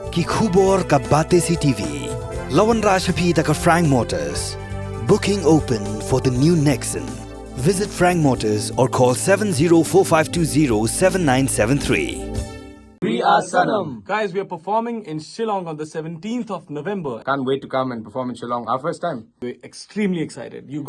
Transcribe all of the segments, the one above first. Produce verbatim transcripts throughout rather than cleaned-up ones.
Ki khubor ka Batesi T V. La wanrah sha phi da ka Frank Motors. Booking open for the new Nexon. Visit Frank Motors or call seven zero four five two zero seven nine seven three. We are Sanam. Guys, we are performing in Shillong on the seventeenth of November. Can't wait to come and perform in Shillong. Our first time. We're extremely excited. You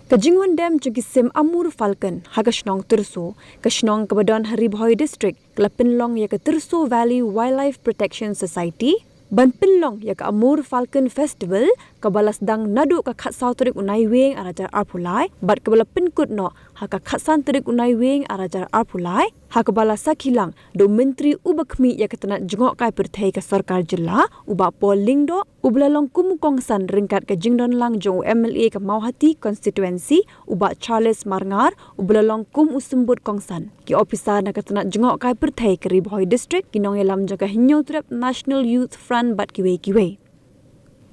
Ka jingwan dem jong ki sim Amur Falcon ha ka shnong Tyrso, ka shnong kaba don ha Ri Bhoi District, ka la pynlong ïa ka Tyrso Valley Wildlife Protection Society ban pynlong ïa ka Amur Falcon Festival, kaba la sdang naduh ka khatsaw tarik u Naiwieng ar hajar arphew lai bad kaba la pynkut noh ha ka khatsan tarik u Naiwieng ar hajar arphew lai, ha kaba la sakhi lang da u Myntri uba khmih ïa ka tnat jngohkai pyrthei ka sorkar jylla, u Bah Paul Lyngdoh, uba la long kum u kongsan ryngkat ka jingdon lang jong u M L A ka Mawhati constituency, u Bah Charles Marngar, uba la long kum u symbud kongsan, ki ophisar na ka tnat jngohkai pyrthei ka Ri Bhoi District, ki nongïalam jong ka Hynñiewtrep National Youth Front bad kiwei kiwei.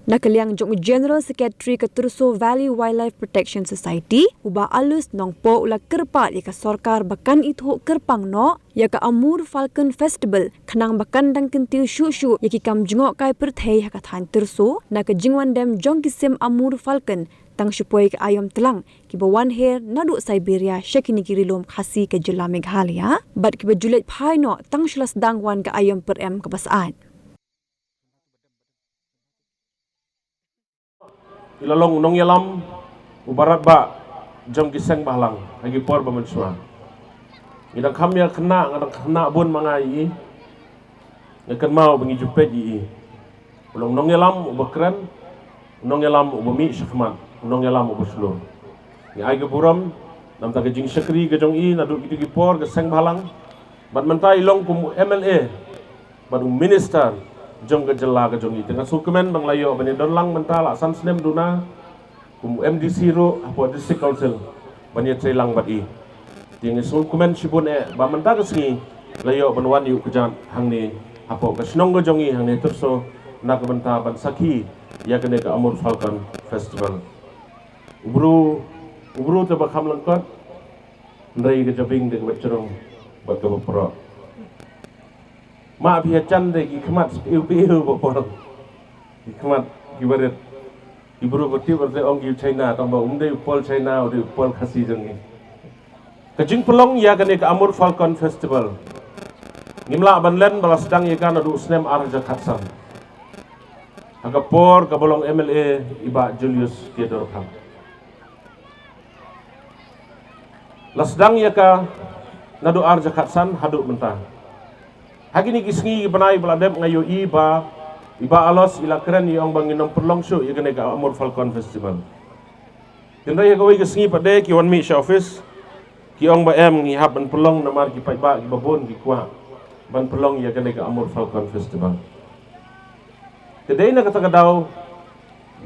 Na ka liang jong u General Secretary ka Tyrso Valley Wildlife Protection Society, u Bah Alus Nongpoh, u la kyrpad ïa ka sorkar ba kan ithuh kyrpang noh ïa ka Amur Falcon Festival, khnang ba kan dang kyntiew shuh shuh ïa ki kam jngohkai pyrthei ha ka thaiñ Tyrso na ka jingwan dem jong ki sim Amur Falcon, tang shu poi ka aïom tlang kiba wan her naduh Siberia sha kine ki ri lum Khasi ka jylla Meghalaya, bad kiba ju leit phai noh tang shu la sdang wan ka aïom pyrem kaba syaid. I la long u nongïalam uba radbah jong ki seng bhalang ha ki por ba mynshuwa. Ngi dang kham ïa khynnah, nga dang khynnah bun ma nga ïa i. Nga kynmaw ba ngi ju peit ïa i. U long u nongïalam uba kren, u nongïalam uba mih shakhmat, u nongïalam uba shlur. Ngi ai ka burom namar ka jingshakri ka jong i naduh kito ki por ka seng bhalang. Bad mynta i long kum u M L A bad u minister jong ka jylla ka jong i. Te nga sngewkmen ba nga la ïoh ban ïadon lang mynta la san snem duna kum u M D C ruh hapoh District Council ban ïatrei lang bad i. Te nga sngewkmen shibun eh ba mynta ka sngi la ïoh ban wan ïuh kjat hangne hapoh ka shnong ka jong i hangne Tyrso na ka bynta ban sakhi ïa kane ka Amur Falcon Festival. U bru, u bru te ba kham lyngkot, hynrei ka jabieng te kaba jrong bad kaba proh. Ma phi ïa jan te ki khmat phi phi ba por. Ki khmat ki barit. Ki bru ba tip ba te ong ki China, tang ba um dei u Paul China, u dei u Paul Khasi jong ngi. Ka jingpynlong ïa kane ka Amur Falcon Festival ngim lah ban len ba la sdang ïa ka naduh u snem ar hajar khatsan. Ha ka por kaba long M L A i Bah Julius K. Dorphang. La sdang ïa ka naduh ar hajar khatsan haduh mynta. Ha kine ki sngi ki bnai ba la dep nga ïohi ba i Bah Alos i la kren i ong ba ngin ym pynlong shuh ïa kane ka Amur Falcon Festival. Hynrei ha kawei ka sngi pat de ki wan mih sha office ki ong ba em, ngi hap ban pynlong namar ki paidbah kiba bun ki kwah ban pynlong ïa kane ka Amur Falcon Festival. Te dei na kata ka daw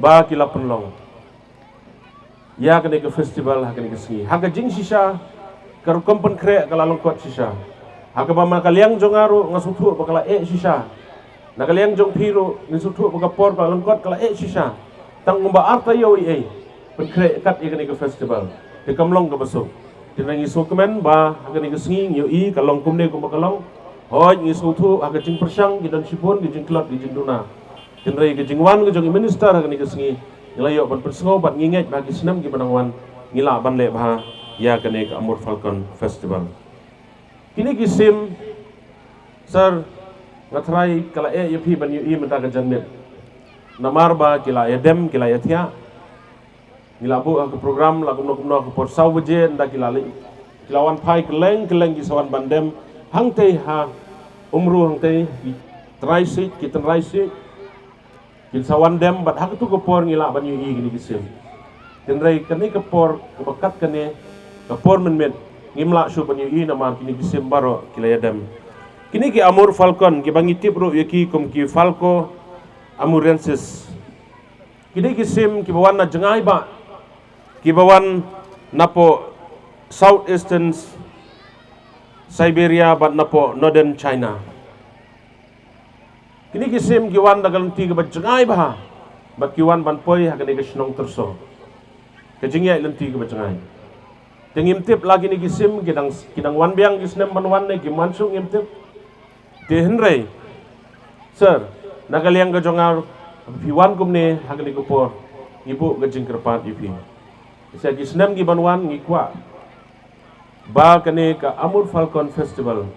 ba ki la pynlong ïa kane ka festival ha kane ka sngi. Ha ka jingshisha ka rukom pynkhreh ka la lyngkot shisha. Ha kaba ma ka liang jong nga ruh nga sngewthuh ba ka la eh shisha. Na ka liang jong phi ruh ngin sngewthuh ba ka por ka la lyngkot ka la eh shisha. Tang kumba ar taïew ei ei pynkhreh kat ïa kane ka festival. Te kam long kaba suk. Te ngi sngewkmen ba ha kane ka sngi ngi ïohi ka long kumne kumba ka long. Hooid ngi sngewthuh ha ka jingpyrshang ki don shibun ki jingtlot ki jingduna. Hynrei ka jingwan ka jong i minister ha kane ka sngi ngi la ïoh ban pynsngew bad ngi ngeit ba ha ki snem kiba nang wan ngi lah ban leh bha ïa kane ka Amur Falcon Festival. Kine ki sim, sir, nga tharai ka la eh ïa phi ban ïohi mynta ka janmiet. Namar ba ki la ïa dem, ki la ïa thiah. Ngi la buh ha ka program la kumno kumno ha ka por saw baje, ynda ki la leit, ki la wan phai kylleng kylleng ki sa wan ban dem hangtei ha Umru hangtei, ki trai siej, ki tynrai siej. Kin sa wan dem bad ha katu ka por ngi lah ban ïohi kine ki sim. Hynrei kane ka por kaba kat kane ka por mynmiet ngim lah shuh ban ïohi namar kine ki sim baroh ki la ïa dem. Kine ki Amur Falcon kiba ngi tip ruh ïa ki kum ki Falco amurensis. Kine ki sim kiba wan na jngai bah, kiba wan napoh South Eastern Siberia bad napoh Northern China. Kine ki sim ki wan da ka lynti kaba jngai bha bad ki wan ban poi ha kane ka shnong Tyrso. Ka jingïaid lynti kaba jngai. Te ngim tip la kine ki sim ki dang, ki dang wan biang ki snem ban wan ne kim wan shuh ngim tip. Te hynrei, sir, na ka liang ka jong nga, phi wan kumne ha kane ka por, ngi buh ka jingkyrpad ïa phi. Sa ki snem ki ban wan ngi kwah ba kane ka Amur Falcon Festival,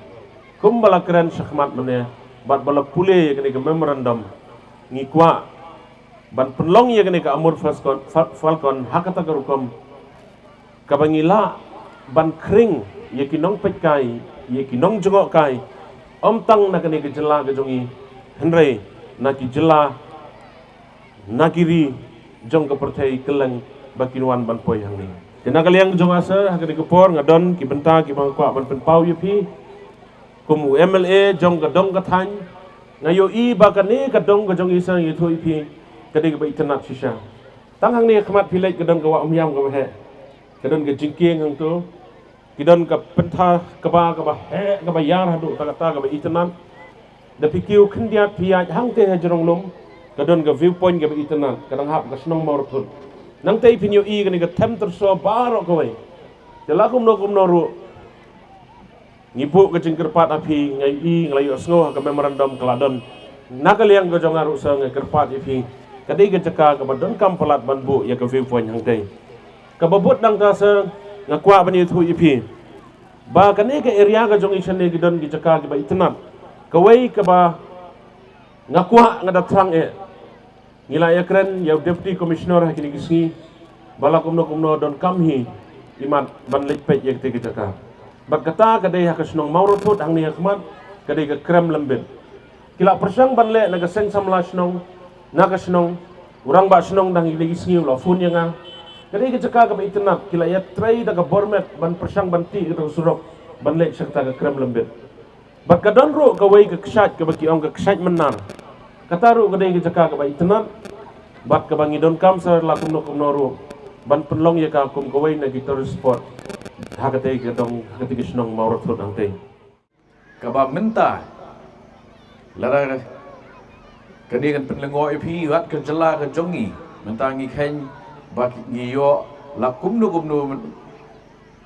kumba la kren shakhmat mynne, bad ba la pule ïa kane ka memorandum, ngi kwah ban pynlong ïa kane ka Amur Falcon, Fal-, Falcon ha kata ka rukom kaba ngi lah ban khring ïa ki nongpeitkai, ïa ki nongjngohkai, ym tang na kane ka jylla ka jong ngi, hynrei na ki jylla, na ki ri jong ka pyrthei kylleng ba kin wan ban poi hangne. Te na ka liang jong nga, sir, ha kane ka por nga don ki bynta kiba nga kwah ban pynpaw ïa phi kum u M L A jong ka dong ka thaiñ. Nga ïohi ba kane ka dong ka jong ngi, sir, ngi ïathuh ïa phi, ka dei kaba itynnad shisha. Tang hangne ha khmat phi leit ka don ka wah Umïam kaba heh, ka don ka jingkieng hangto, ki don ka pyntha kaba, kaba heh, kaba ïar haduh katta katta, kaba itynnad. Da phi kiew khyndiat phi ïaid hangtei ha jrong lum, ka don ka view point kaba itynnad, ka dang hap ka shnong Mawrathut. Nangtei phin ïohi kane ka them tyrso baroh kawei. Te la kumno kumno ruh, ngi buh ka jingkyrpad ha phi, nga ïohi, nga la ïohsngew ha ka memorandum ka la don. Na ka liang ka jong nga ruh, sir, nga kyrpad ïa phi, ka dei ka jaka kaba donkam palat ban buh ïa ka view point hangtei. Kaba bud nangta, sir, nga kwah ban ïathuh ïa phi ba kane ka area ka jong ngi shane ki don ki jaka kiba itynnad. Kawei kaba nga kwah, nga da thrang eh, ngi la ïakren ïa u Deputy Commissioner ha kine ki sngi ba la kumno kumno donkam hi imat ban leit peit ïa kata ka jaka. Bad kata ka dei ha ka shnong Mawrathut hangne ha khmat, ka dei ka Krem Lymbit. Ki la pyrshang ban leh na ka seng samla shnong, na ka shnong, u rangbah shnong dang ïa kine ki sngi u la phone ïa nga. Ka dei ka jaka kaba itynnad, ki la ïatrei da ka bor met ban pyrshang ban tih kata ka surok ban leit sha kata ka Krem Lymbit. Bad ka don ruh kawei ka kshaid kaba ki ong ka kshaid Mynnar. Kata ruh ka dei ka jaka kaba itynnad. Bad kaba ngi donkam, sir, la kumno kumno ruh ban pynlong ïa ka kum kawei na ki tourist spot ha katei ka dong, ha katei ka shnong Mawrathut hangtei. Kaba mynta, lada kane kan pynlyngngoh ïa phi, wat ka jylla ka jong ngi, mynta ngi kheiñ ba ngi ïoh la kumno kumno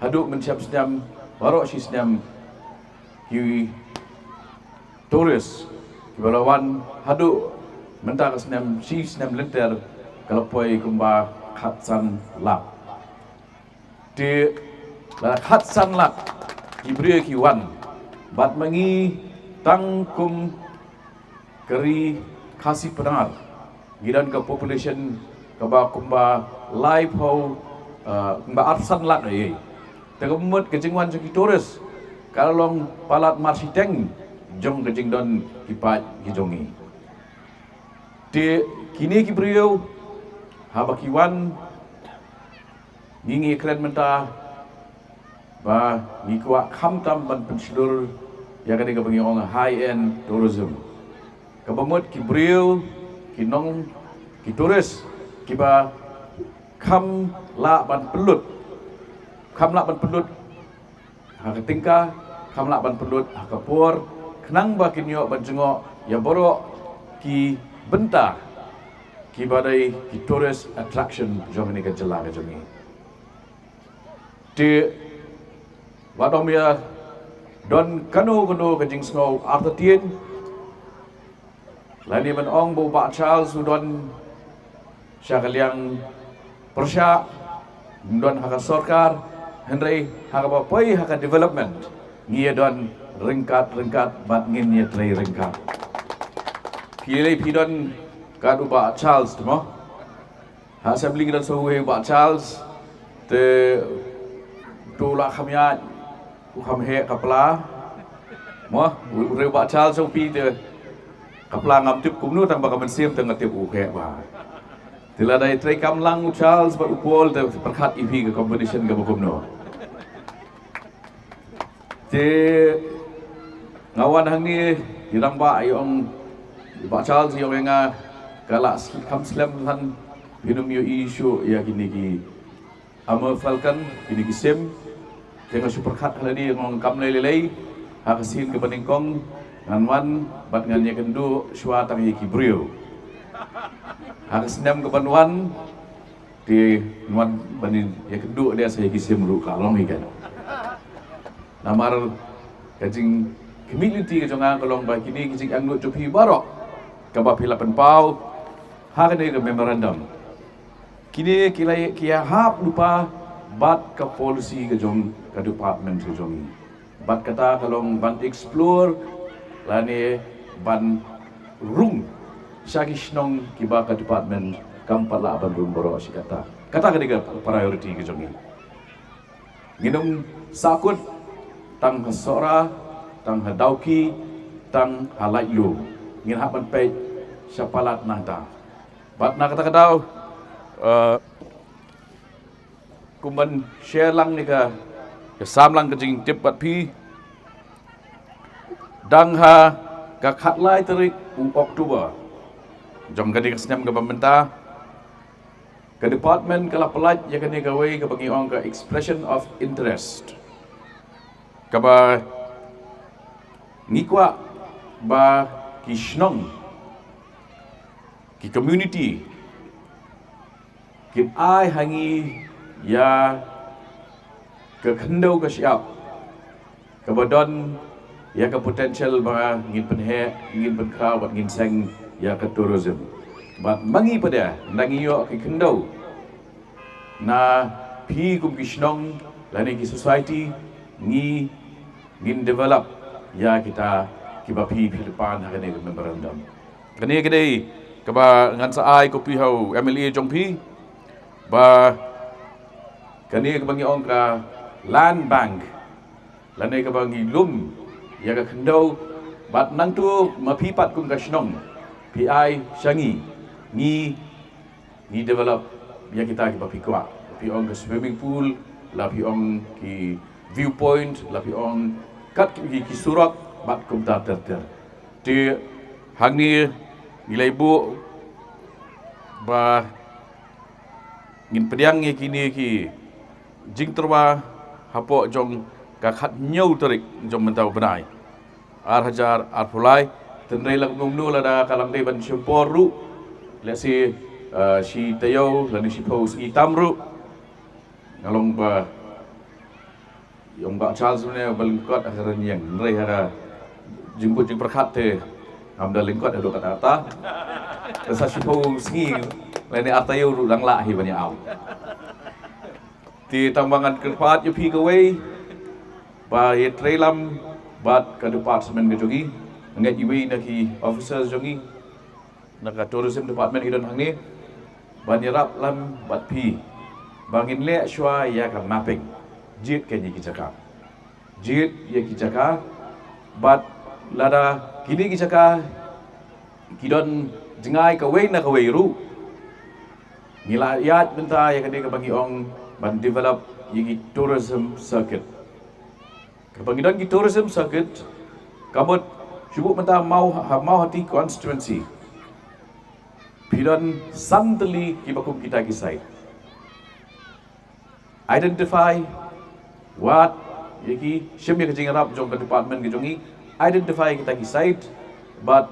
haduh mynshem snem, baroh shi snem, ki tourist kiba la wan haduh mynta ka snem, shi snem lynter, ka la poi kumba khatsan lak. Te la khatsan lak ki briew ki wan, bad ma ngi tang kum ka ri Khasi Pnar, ngi don ka population kaba kumba laiphew, eh, kumba arsan lak ei. Te ka mut ka jingwan jong ki tourist ka la long palat marshiteng jong ka jingdon ki paid ki jong ngi. Te kine ki briew haba ki wan, ngi ngi kren mynta ba ngi kwah khamtam ban pynshlur ïa kane kaba ngi ong high end tourism. Kaba mut ki briew, ki nong, ki tourist kiba kham lah ban pynlut, kham lah ban pynlut ha ka tyngka, kham lah ban pynlut ha ka por, khnang ba kin ïoh ban jngoh ïa baroh ki bynta kiba dei ki tourist attraction jong kane ka jylla ka jong ngi. Te wat ym ïa don kano kano ka jingsngew artatien. Lane ban ong ba u Bah Charles u don sha ka liang pyrshah, um don ha ka sorkar, hynrei ha kaba poi ha ka development ngi ïa don ryngkat ryngkat bad ngin ïa trei ryngkat. Phi lei phi don kat u Bah Charles te mo. Ha assembly ngi don sa uwei u Bah Charles, te uto u la kham ïaid, u kham heh ka pla. Mo, u, u rei u Bah Charles u pi te ka pla ngam tip kumno, tang ba ka mynsiem te nga tip u heh bha. Te lada ïa trei kam lang u Charles bad u Paul te pyrkhat ïa phi ka combination kaba kumno. Te nga wan hangne, i rangbah i ong, i Bah Charles i ong ïa nga, ka la s-, kham slem than phin ym ïohi shuh ïa kine ki Amur Falcon, kine ki sim. Te nga shu pyrkhat ha lade, nga ong kam lei lei lei, ha ka sien kaba nyngkong ngan wan bad ngan ïakynduh shuwa tang ïa ki briew. Ha ka snem kaban wan, Te ngan wan ban ïakynduh de sa ïa ki sim ruh ka long hi kan. Namar ka jingkhmih lynti ka jong nga ka long ba kine ki jingangnud jong phi baroh kaba phi la pynpaw ha kane ka memorandum, kine ki la ki ïahap lypa bad ka policy ka jong ka department ka jong ngi. Bad kata ka long ban explore lane ban rung sha ki shnong kiba ka department kam pat lah ban rung baroh shi katta. Kata ka dei ka priority ka jong ngi. Ngin ym sahkut tang ha Sohra, tang ha Dawki, tang ha Laitluid. Ngin hap ban peit sha palat nangta. Bad na kata ka daw, eh, kum ban share lang ne ka, ka sam lang ka jingtip bad phi. Dang ha ka khatlai tarik u October jong kane ka snem kaba mynta, ka department ka la pyllait ïa kane kawei kaba ngi ong ka expression of interest, kaba ngi kwah ba ki shnong, ki community kin ai ha ngi ïa ka khyndew ka shyiap kaba don ïa ka potential ba ngin pynheh, ngin pynkhraw bad ngin seng ïa ka tourism. Bad ma ngi pat de, nda ngi ïoh ki khyndew na phi kum ki shnong lane ki society, ngi ngin develop ïa kita kiba phi phi pan ha kane ka memorandum. Kane ka dei kaba ngan sa ai copy ha u M L A jong phi, ba kane kaba ngi ong ka land bank lane kaba ngi lum ïa ka khyndew, bad nangtu ma phi pat kum ka shnong phi ai sha ngi, ngi ngi develop ïa kita kiba phi kwah. Phi ong ka swimming pool, la phi ong ki viewpoint, la phi ong kat ki, ki surok bad kumta ter ter. Te hangne ngi la buh ba ngin pdiang ïa kine ki jingtyrwa hapoh jong ka khathynñiew tarik jong mynta u bnai ar hajar arphew lai. Tynrai la kumno kumno lada ka lang dei ban shim por ruh, lehse, eh, shi taïew lane shiphew sngi tam ruh. Nga long ba ïong ba Charles ne ba lyngkot ha ka rynïeng, hynrei ha ka jingkut jingpyrkhat te ngam da lyngkot haduh katta katta. Te sa shiphew sngi lane ar taïew ruh dang lah hi ban ïa am. Te tang ba ngan kyrpad ïa phi kawei ba ïa trei lam bad ka department ka jong ngi, ngeit iwei na ki officers jong ngi na ka tourism department i don hangne ban ïarap lam bad phi ba ngin leh shuwa ïa ka mapping. Jied kane ki jaka, jied ïa ki jaka, bad lada kine ki jaka ki don jngai kawei na kawei ruh, ngi la ïaid mynta ïa kane kaba ngi ong ban develop ïa ki tourism circuit. Kaba ngi don ki tourism circuit, ka mut shu buh mynta Maw, ha Mawhati constituency phi don san tylli kiba kum kita ki site. Identify, wad ïa ki, shim ïa ka jingïarap jong ka department ka jong ngi, identify kita ki site, bad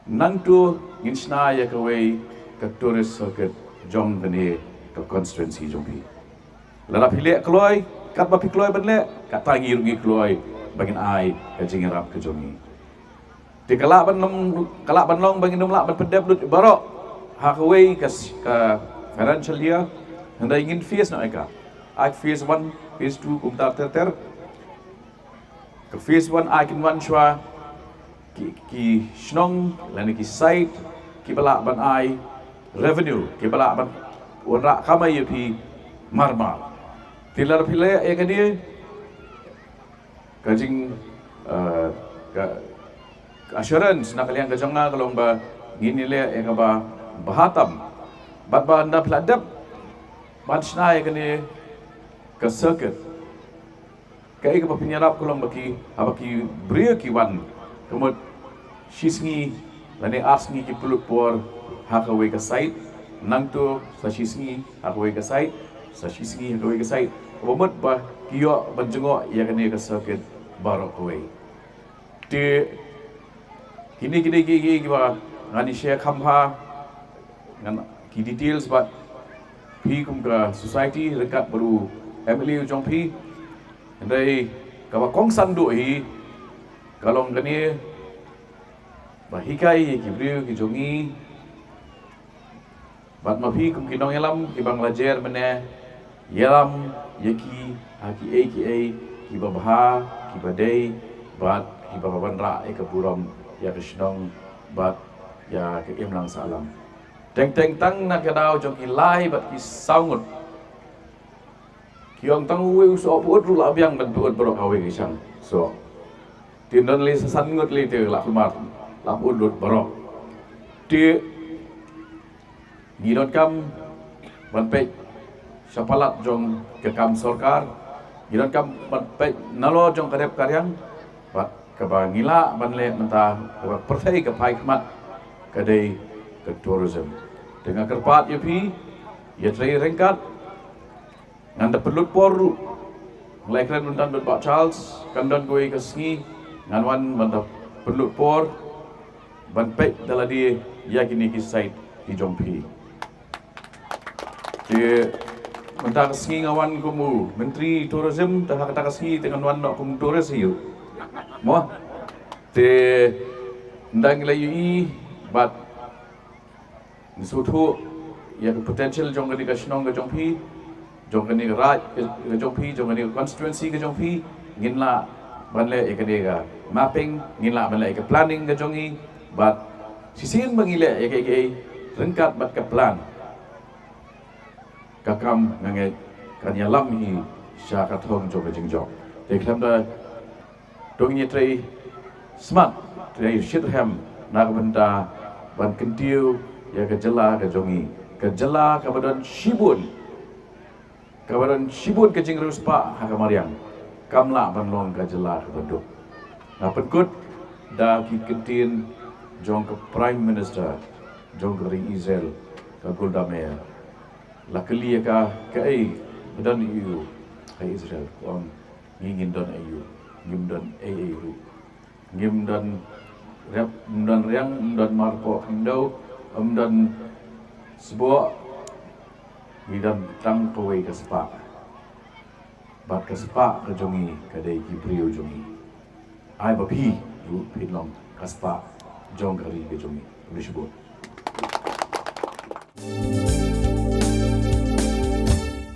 nangtu ngin shna ïa kawei ka tourist circuit jong kane ka constituency jong phi. Lada phi leh kloi katba phi kloi ban leh, kata ngi ruh ngi kloi ba ngin ai ka jingïarap ka jong ngi. Te ka lah ban long, ka lah ban long ba ngin ym lah ban pyndep lut baroh ha kawei ka, ka financial year. Hynrei ngin phase noh ïa ka, ai phase one, phase two, kumta ter ter. Ka phase one ai kin wan shuwa ki, ki shnong lane ki site kiba lah ban ai revenue, kiba lah ban wanrah kamai ïa phi marmar. Te lada phi leh ïa kane, ka jing, eh, ka, ka assurance na ka liang ka jong nga ka long ba ngin ïaleh ïa kaba bha tam. Bad ba ynda phi la dep ban shna ïa kane ka circuit, kaei kaba phin ïarap ka long ba ki, haba ki briew ki wan, ka mut shisngi lane ar sngi ki pynlut por ha kawei ka site, nangtu sa shisngi ha kawei ka site, sa shisngi ha kawei ka site. Kaba mut ba ki ïoh ban jngoh ïa kane ka circuit baroh kawei. Te kine, kine ki, ki, kiba ngan ïa share kham bha ngan ki details, bad Phi kum ka society ryngkat bad u M L A u jong phi. Hynrei kaba kongsan duh hi ka long kane, ba hikai ïa ki briew ki jong ngi bad ma phi kum ki nongïalam kiba nga la jer mynne, ïalam ïa ki ha kiei kiei kiba bha, kiba dei bad kiba wanrah ïa ka burom ïa ka shnong bad ïa ka imlang sahlang. Teng teng tang na ka daw jong ki lai bad ki saw ngut. Ki ong tang uwei u soh pyut ruh la biang ban pyut baroh kawei ka shang. So, te don lei sa san ngut lei te la kulmar, la pyut lut baroh. Te ngi donkam ban peit sha palat jong ka kam sorkar, ngi donkam ban peit nalor jong ka rep ka riang, bad kaba ngi lah ban leh mynta kaba pyrthei ka phai khmat ka dei ka tourism. Te nga kyrpad ïa phi, ïatrei ryngkat, ngan da pynlut por ruh. Nga la kren mynta bad Bah Charles, kan don kawei ka sngi ngan wan ban da pynlut por ban peit da lade ïa kine ki site ki jong phi. Te mynta ka sngi nga wan kum u Myntri Tourism, te ha kata ka sngi te ngan wan noh kum tourist ïa u. Mo. Te ynda ngi la ïohi bad ngi sngewthuh ïa ka potential jong kane ka shnong ka jong phi, jong kane ka raid ka jong phi, jong kane ka constituency ka jong phi, ngin lah ban leh ïa kane ka mapping, ngin lah ban leh ïa ka planning ka jong ngi, bad shisien ba ngi leh ïa kaei kaei ryngkat bad ka plan, ka kam nga ngeit kan ïalam hi sha ka thong jong ka jingjop. Te khlem da to ngin ïatrei smat, trei shitrhem na ka bynta ban kyntiew ïa ka jylla ka jong ngi, ka jylla kaba don shibun, kaba don shibun ka jingriewspah ha ka mariang. Kam lah ban long ka jylla kaba duk. Nga pynkut da ki ktien jong ka Prime Minister jong ka ri Israel, ka Golda Meir. La kylli ïa ka, kaei ba don ïa u ha Israel? Ka ong, ngi ngim don aïu, ngim don ei ei ruh. Ngim don rep, ngim don riang, ngim don marpoh khyndew, ngim don sboh, ngi don tang kawei ka spah. Bad ka spah ka jong ngi ka dei ki briew jong ngi. Ai ba phi ruh phin long ka spah jong ka ri ka jong ngi. Khublei shibun.